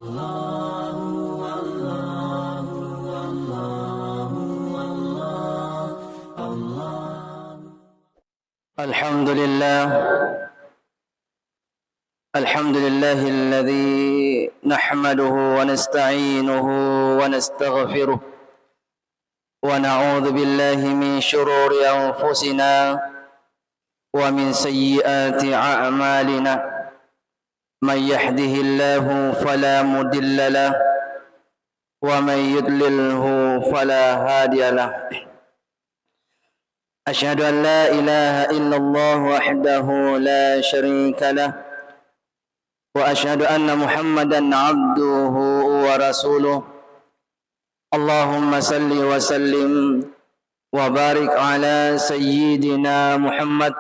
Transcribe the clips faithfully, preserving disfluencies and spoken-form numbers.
الحمد لله. الحمد لله الذي نحمده ونستعينه ونستغفره، ونعوذ بالله من شرور أنفسنا ومن سيئات أعمالنا. من يهده الله فلا مضل له، ومن يضلله فلا هادي له. أشهد أن لا إله إلا الله وحده لا شريك له، وأشهد أن محمدا عبده ورسوله. اللهم صل وسلم وبارك على سيدنا محمد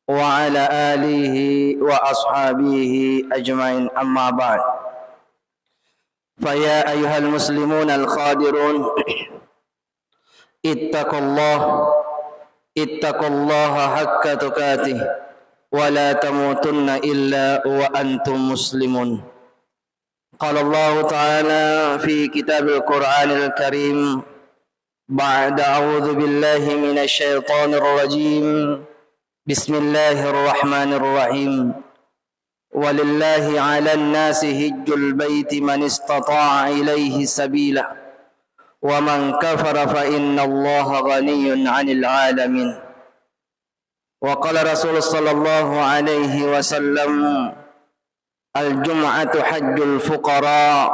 وعلى آله وأصحابه أجمعين، أما بعد. فيا أيها المسلمون القادرون، اتقوا الله، اتقوا الله حق تقاته، ولا تموتن إلا وأنتم مسلمون. قال الله تعالى في كتاب القرآن الكريم بعد أعوذ بالله من الشيطان الرجيم، بسم الله الرحمن الرحيم. ولله على الناس حج البيت من استطاع إليه سبيلا ومن كفر فإن الله غني عن العالمين. وقال رسول صلى الله عليه وسلم: الجمعة حج الفقراء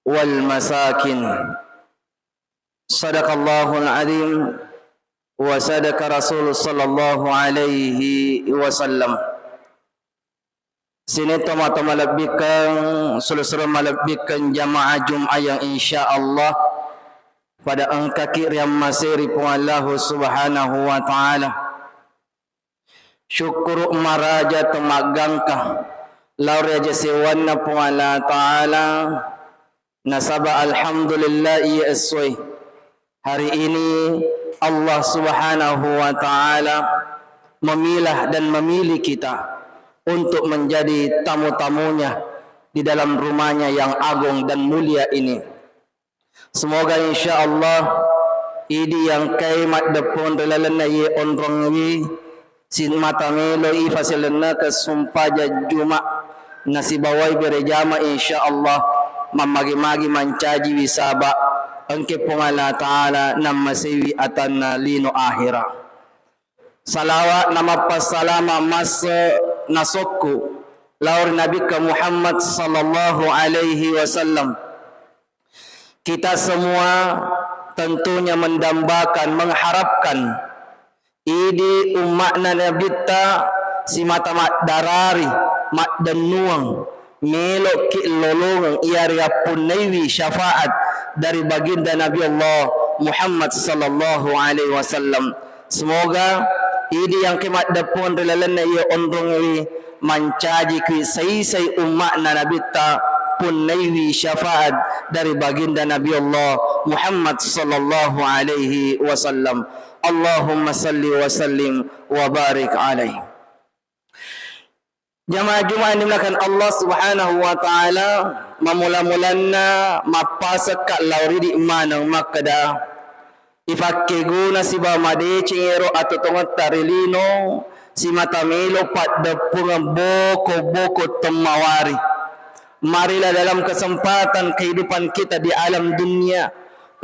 والمساكين. صدق الله العظيم وصدق رسول صلى الله عليه وسلم. Sining tomatoa malebbikkeng, sulu-sulu malebbikkeng jamaah Jumat yang insya Allah pada engkaki riammasei ri Puang Allahu Subhanahu wa Ta'ala. Syukkuru maraja to maggangka lao ri aja sewanna Puang Allah Ta'ala. Nasaba alhamdulillah, iya essoe, hari ini Allah Subhanahu wa Ta'ala memilah dan memilih kita untuk menjadi tamu-tamunya di dalam rumahnya yang agung dan mulia ini. Semoga insya Allah idi yang kai maddeppung ri lalenna iye onrongngewi simata meloi fasilennakeng sumpajang Juma nasibawai berejama, insya Allah mammagi-magi mancajiwi saba engke Puang Allah Ta'ala nammaseiwi atanna lino ahera. Salawa na mappassalama masse nasokku lao ri Nabikka Muhammad sallallahu alaihi wasallam. Kita semua tentunya mendambakan, mengharapkan idi umma'na Nabitta simata maddarari, maddennuang, melo'ki lolongeng iyarega punnaiwi syafaat dari baginda Nabi Allah Muhammad sallallahu alaihi wasallam. Semoga idi yang ke maddeppung ri lalenna iya onrongngewi mancaji kui saisai umma'na Nabitta punnaiwi syafaat dari baginda Nabi Allah Muhammad sallallahu alaihi wasallam. Allahumma salli wa sallim wa barik alaihi. Jamaah Jumat yang dimuliakan Allah Subhanahu wa Ta'ala, mamula-mulanna mappasekka lao ridi maneng makkeda, ifakkeguna sibawa madeceng ero atotongetta ri lino simata melo paddeppungeng boko-boko temmawari. Marilah dalam kesempatan kehidupan kita di alam dunia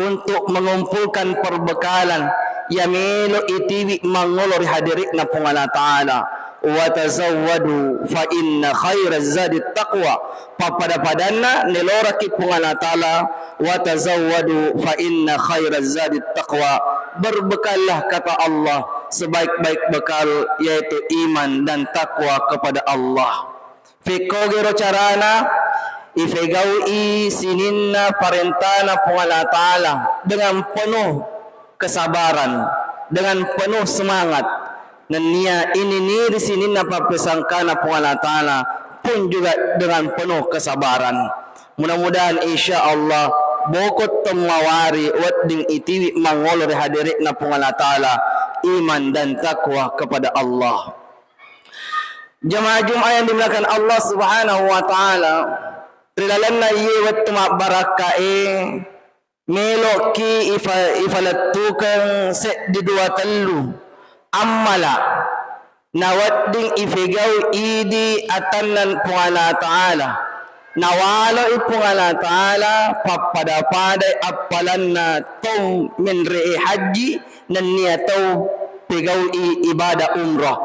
untuk mengumpulkan perbekalan iya melo itiwi mangolo ri hadiri'na Puang Allah Ta'ala. Wa tazawwadu fa inna khairaz zadi taqwa. Pappada-padanna neloraki Puang Allah Ta'ala, wa tazawwadu fa inna khairaz zadi taqwa. Berbekallah, kata Allah, sebaik-baik bekal yaitu iman dan takwa kepada Allah. Fekkogero carana ifegau'i sininna parentana Puang Allah Ta'ala dengan penuh kesabaran, dengan penuh semangat. Nennia ininiri sininna pappesangkana Puang Allah Ta'ala pun juga dengan penuh kesabaran. Mudah-mudahan insya Allah bokot temmawari wedding itiwi mangolo ri hadiri'na Puang Allah Ta'ala iman dan takwa kepada Allah. Jamaah Jumat yang dimuliakan Allah Subhanahu wa Ta'ala, Ri lalenna iye wettu mabbarakkae, melo'ki ifa-, ifalettukeng seddi dua tellu ammala nawedding ifegau idi atanna Puang Allah Ta'ala. Nawaloi Puang Allah Ta'ala pappada-padai appalanna tau menre'e hajji nennia tau pegau'i ibadah umrah.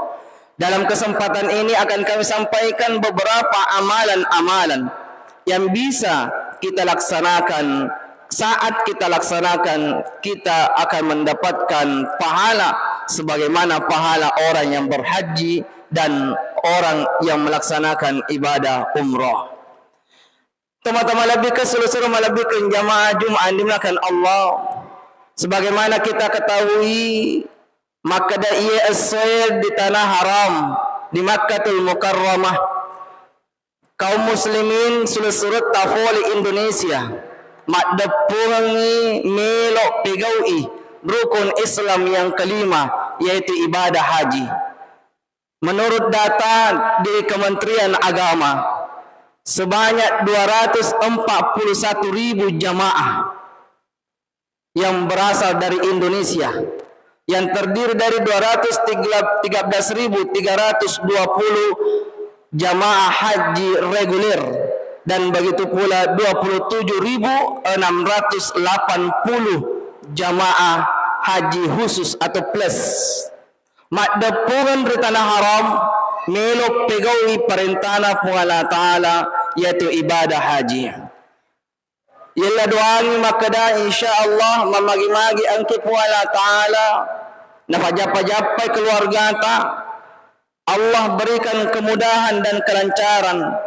Dalam kesempatan ini akan kami sampaikan beberapa amalan-amalan yang bisa kita laksanakan. Saat kita laksanakan, kita akan mendapatkan pahala sebagaimana pahala orang yang berhaji dan orang yang melaksanakan ibadah umrah. Tomatoa malebbikeng, sulu-sulu malebbikeng jamaah Jumat dimuliakan Allah. Sebagaimana kita ketahui, makkeda iye essoe di tanah haram, di Makkatul Mukarramah, kaum muslimin sulu-sulutta fole Indonesia maddeppungengngi melo pegau'i rukun Islam yang kelima, yaitu ibadah haji. Menurut data di Kementerian Agama, sebanyak dua ratus empat puluh satu ribu jamaah yang berasal dari Indonesia, yang terdiri dari dua ratus tiga belas ribu tiga ratus dua puluh jamaah haji reguler, dan begitu pula dua puluh tujuh ribu enam ratus delapan puluh jamaah haji khusus atau plus. Maddeppungeng ri tanah haram, melo pegau'i parentana Puang Allah Ta'ala, yaitu ibadah haji. Yella doangi makkeda, insya Allah, mamagi-magi engki Puang Allah Ta'ala, nafajappa-jappai keluargata. Allah berikan kemudahan dan kelancaran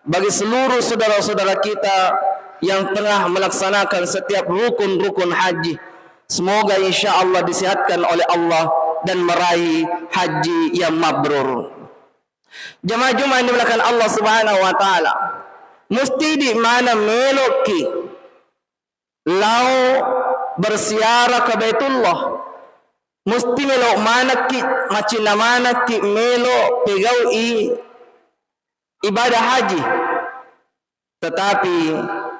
bagi seluruh saudara-saudara kita yang tengah melaksanakan setiap rukun-rukun haji. Semoga insya Allah disehatkan oleh Allah dan meraih haji yang mabrur. Jamaah Jumat yang dimuliakan Allah Subhanahu wa Ta'ala, musti di mana meloki lao berziarah ke Baitullah, musti melo manekki, macinna manekki melo pegau'i ibadah haji. Tetapi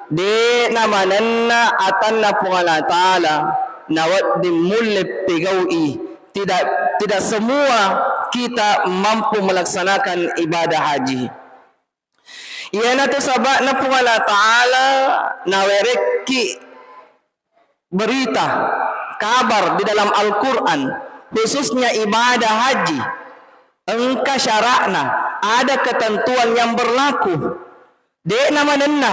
de'na manenna atanna Puang Allah Ta'ala nawedding mulle pegau'i. Tidak, tidak semua kita mampu melaksanakan ibadah haji. Iyanatu saba'na Puang Allah Ta'ala nawerekki berita, kabar di dalam Al-Quran, khususnya ibadah haji, engka syaratna, ada ketentuan yang berlaku. De'na manenna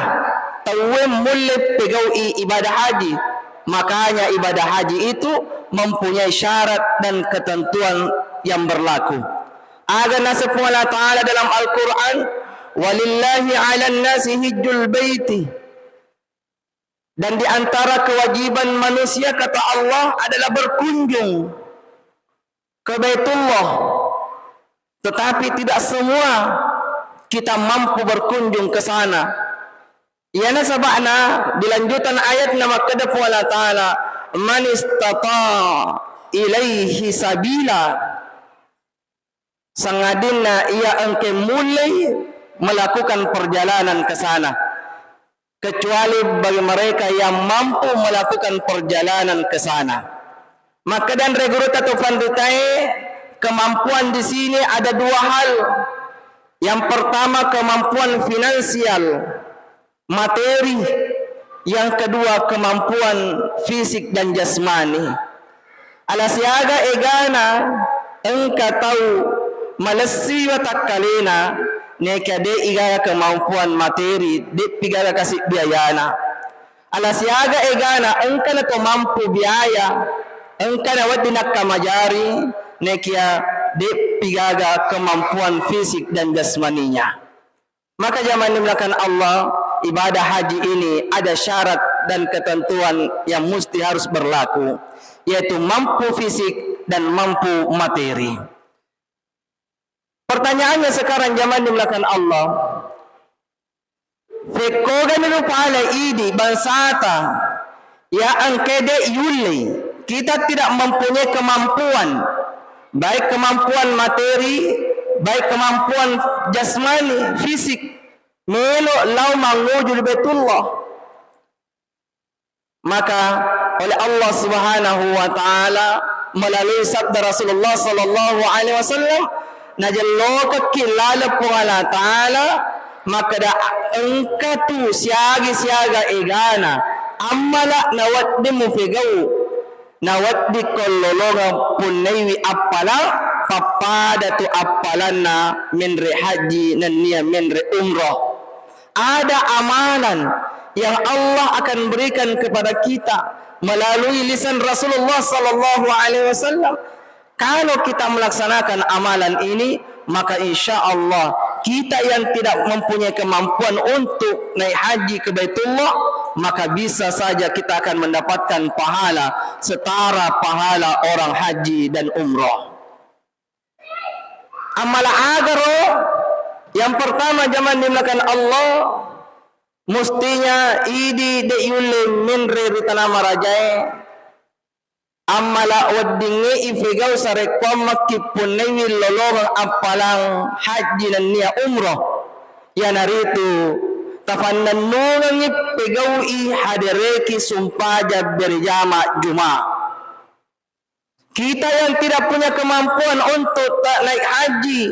tauwe mulle pegau'i ibadah haji. Makanya ibadah haji itu mempunyai syarat dan ketentuan yang berlaku. Aga naseng Puang Allah Ta'ala dalam Al-Quran, "Walillahi 'alan nasi hijjul baiti." Dan di antara kewajiban manusia, kata Allah, adalah berkunjung ke Baitullah. Tetapi tidak semua kita mampu berkunjung ke sana. Iyana saba'na di lanjutan ayatna makkeda Puang Allah Ta'ala, "Man istata ilaihi sabila." Sangadinna iya engke mullei melakukan perjalanan ke sana, kecuali bagi mereka yang mampu melakukan perjalanan ke sana. Maka dan regurutta to panritae, kemampuan di sini ada dua hal. Yang pertama, kemampuan finansial, materi, yang kedua kemampuan fisik dan jasmani. Ala siaga egana engka tau malessi watakkalena, neka de igaga kemampuan materi, de'pi gaga kasi biayana. Ala siaga egana engkana to mampu biaya, engkana wedding nakkamajari, nekia de'pi gaga kemampuan fisik dan jasmaninya. Maka jamaah yang dimuliakan Allah, ibadah haji ini ada syarat dan ketentuan yang mesti harus berlaku, yaitu mampu fisik dan mampu materi. Pertanyaannya sekarang jamaah yang dimuliakan Allah, fekkogani rupale idi bangsata ya engke de yullei, kita tidak mempunyai kemampuan, baik kemampuan materi, baik kemampuan jasmani, fisik. melo lao manguju ri Baitullah. Maka oleh Allah Subhanahu wa Ta'ala, melalui sabda Rasulullah sallallahu alaihi wasallam, najellokekki laleng Puang Allah Ta'ala, makkeda, engkatu siagi-siaga egana ammala nawedding mupegau, nawedding ko lolongeng punnaiwi appalang, pappada tu appalanna menre haji nennia menre umroh. Ada amalan yang Allah akan berikan kepada kita melalui lisan Rasulullah sallallahu alaihi wasallam. Kalau kita melaksanakan amalan ini, maka insya Allah kita yang tidak mempunyai kemampuan untuk naik haji ke Baitullah, maka bisa saja kita akan mendapatkan pahala setara pahala orang haji dan umroh. Ammala agaro, yang pertama, jamaah dimuliakan Allah, mustinya idi de yulle menre ri tana marajae. Ammala weddingnge ifegau sarekkuang makkippunnaiwi lolongeng appalang haji nennia umroh, iyanaritu tafannennungengngi pegaui hadereki sumpajang berjama Juma. Kita yang tidak punya kemampuan untuk ta-, naik haji,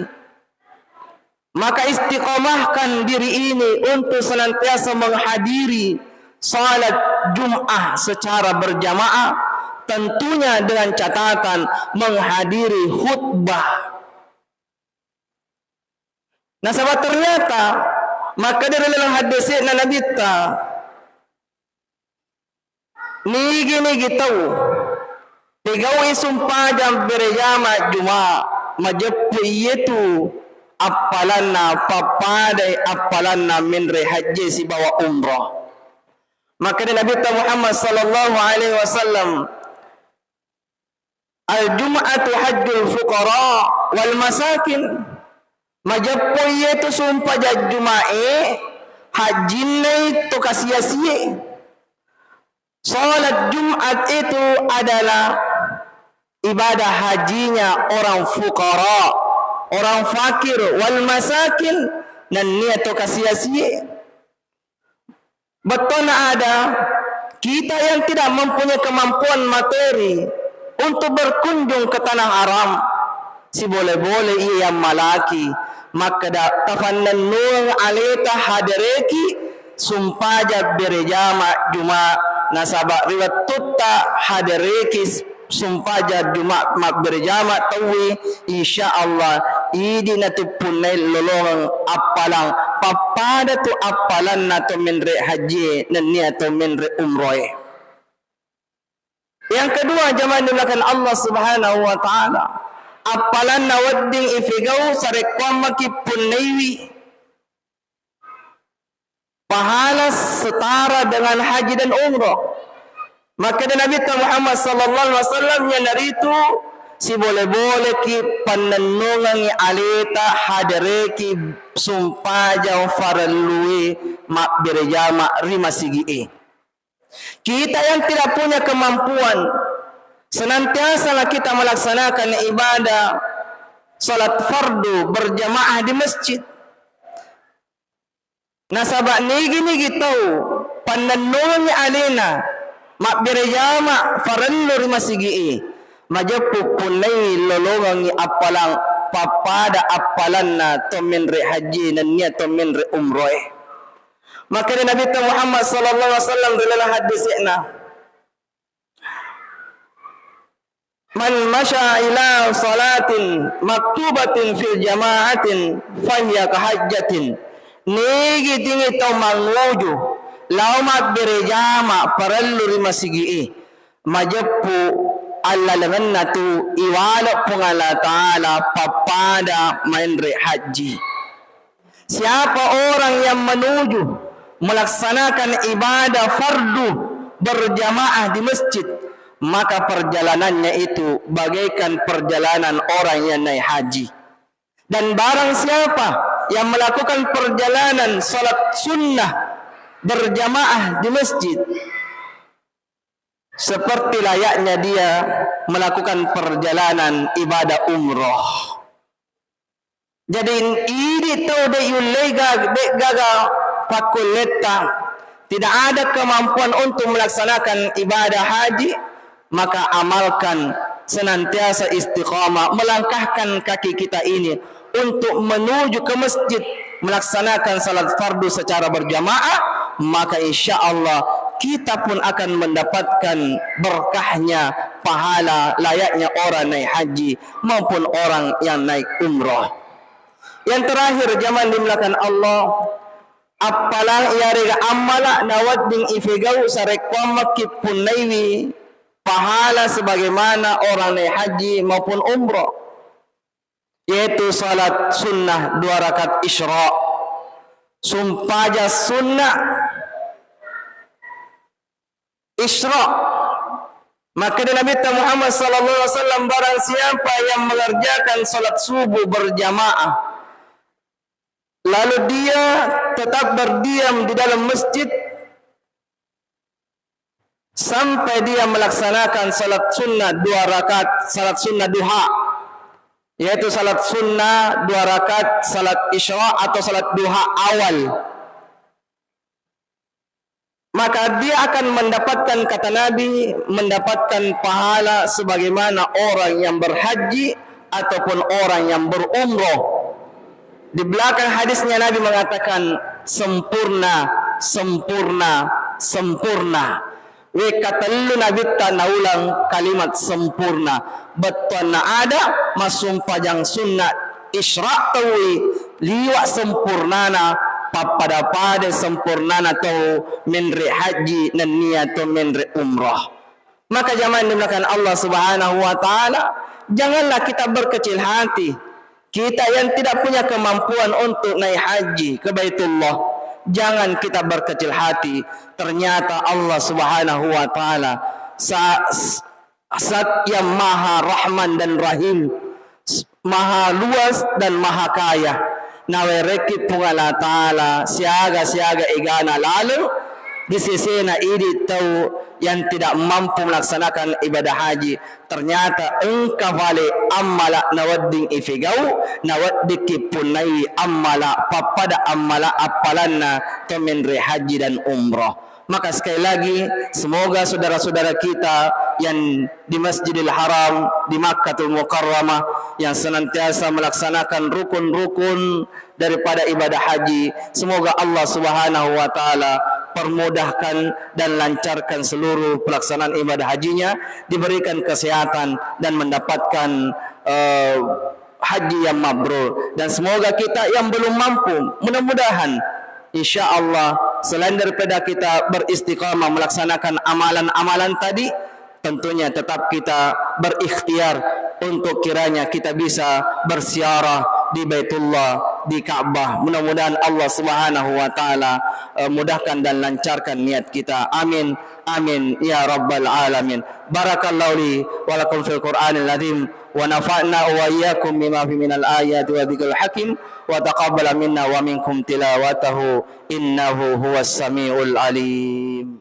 maka istiqomahkan diri ini untuk senantiasa menghadiri salat Jumat secara berjamaah, tentunya dengan catatan menghadiri khutbah. Nasaba ternyata makkeda ri laleng haddese'na Nabitta, nigi-nigi tau pegaui sumpajang berejama Juma, majeppu iyetu appalanna pappadai appalanna menre hajji sibawa umroh. Makkeda Nabitta Muhammad sallallahu alaihi wasallam, "Al-jum'atu hajjul fuqara wal masakin." Majeppu iyetu sumpajang Jumae, hajjinnai to kasiasie. Salat Jumat itu adalah ibadah hajinya orang fuqara, orang fakir, wal masakin, nennia to kasiasie. Bettuanna ada, kita yang tidak mempunyai kemampuan materi untuk berkunjung ke tanah haram, sibole-bole iya yang malaki makkeda tafannennung aleta hadereki sumpajang berejama Juma, nasaba ri wettutta hadereki sumpajang Juma mabberejama tauwe, insya Allah idi natuppunnai lolongeng appalang pappada tu appalanna to menre hajjie nennia to menre umroe. Yang kedua, jamaah dimuliakan Allah Subhanahu wa Ta'ala, appalanna wedding ifegau sarekkuang maki punnaiwi pahala setara dengan haji dan umroh. Makkeda Nabitta Muhammad sallallahu alaihi wasallam, iyanaritu sibole-boleki pannennungengngi aleta hadereki sumpajang farellue mabbere jama ri masigi'e. Kita yang tidak punya kemampuan, senantiasalah kita melaksanakan ibadah salat fardu berjamaah di masjid. Nasaba nigi-nigi tau pannennungengngi alena mabbere jama farellu ri masigi'e, majeppu punnai lolongengngi appalang pappada appalanna to menre hajji nennia to menre umroe. Makkeda Nabitta Muhammad sallallahu alaihi wasallam ri laleng haddese'na, "Man masya ila salatin maktubatin fil jama'atin fahiya kahajjatin." Nigi-nigi tau manguju lao mabbere jama parellu ri masigi'e, majeppu allalengenna tu iwale Puang Allah Ta'ala pappada menre hajji. Siapa orang yang menuju melaksanakan ibadah fardu berjamaah di masjid, maka perjalanannya itu bagaikan perjalanan orang yang naik haji. Dan barang siapa yang melakukan perjalanan salat sunnah berjamaah di masjid, seperti layaknya dia melakukan perjalanan ibadah umroh. Jadi, idi tau de yullei ga-, de gaga pakkulletta, tidak ada kemampuan untuk melaksanakan ibadah haji, maka amalkan, senantiasa istiqamah, melangkahkan kaki kita ini untuk menuju ke masjid, melaksanakan salat fardu secara berjamaah, maka insya Allah kita pun akan mendapatkan berkahnya pahala layaknya orang naik haji maupun orang yang naik umroh. Yang terakhir, jamaah dimuliakan Allah, appalang iyarega ammala nawedding ifegau sarekkuammakki punnaiwi pahala sebagaimana orang naik haji maupun umroh, yaitu salat sunnah dua rakaat isra, sumpajang sunnah isra. Maka di Nabi Muhammad sallallahu alaihi wasallam, barang siapa yang mengerjakan salat subuh berjamaah, lalu dia tetap berdiam di dalam masjid sampai dia melaksanakan salat sunnah dua rakaat, salat sunnah duha, yaitu salat sunnah dua rakaat salat isra atau salat duha awal. Maka dia akan mendapatkan, kata Nabi, mendapatkan pahala sebagaimana orang yang berhaji ataupun orang yang berumroh. Di belakang hadisnya Nabi mengatakan, "Sempurna, sempurna, sempurna." Wekka tellu Nabitta naulang kalimat sempurna. Bettuanna ada massumpajang sunnah isra tauwi liwa sempurnana, pappada-pada sempurnana tau menre haji nennia tau menre umrah. Maka jamaah yang dimuliakan Allah Subhanahu wa Ta'ala, janganlah kita berkecil hati. Kita yang tidak punya kemampuan untuk naik haji ke Baitullah, jangan kita berkecil hati. Ternyata Allah Subhanahu wa Ta'ala sa-, Zat yang Maha Rahman dan Rahim, Maha Luas dan Maha Kaya. Nawerekki Puang Allah Ta'ala siaga-siaga egana laleng di sesena idi tau yang tidak mampu melaksanakan ibadah haji. Ternyata engka fale ammala nawedding ifegau, naweddikki punnai ammala pappada ammala appalanna to menre haji dan umroh. Maka sekali lagi, semoga saudara-saudara kita yang di Masjidil Haram, di Makkatul Mukarramah, yang senantiasa melaksanakan rukun-rukun daripada ibadah haji, semoga Allah Subhanahu wa Ta'ala permudahkan dan lancarkan seluruh pelaksanaan ibadah hajinya, diberikan kesehatan dan mendapatkan, eh, haji yang mabrur. Dan semoga kita yang belum mampu, mudah-mudahan, insya Allah, selain daripada kita beristiqamah melaksanakan amalan-amalan tadi, tentunya tetap kita berikhtiar untuk kiranya kita bisa berziarah di Baitullah, di Ka'bah. Mudah-mudahan Allah Subhanahu wa Ta'ala, eh, mudahkan dan lancarkan niat kita. Amin. Amin ya rabbal alamin. Barakallahu li wa lakum fil Qur'anil azim, wa nafa'na wa iyyakum bima fi minal ayati wa dzikril hakim, wa taqabbala minna wa minkum tilawatahu, innahu huwas samiul alim.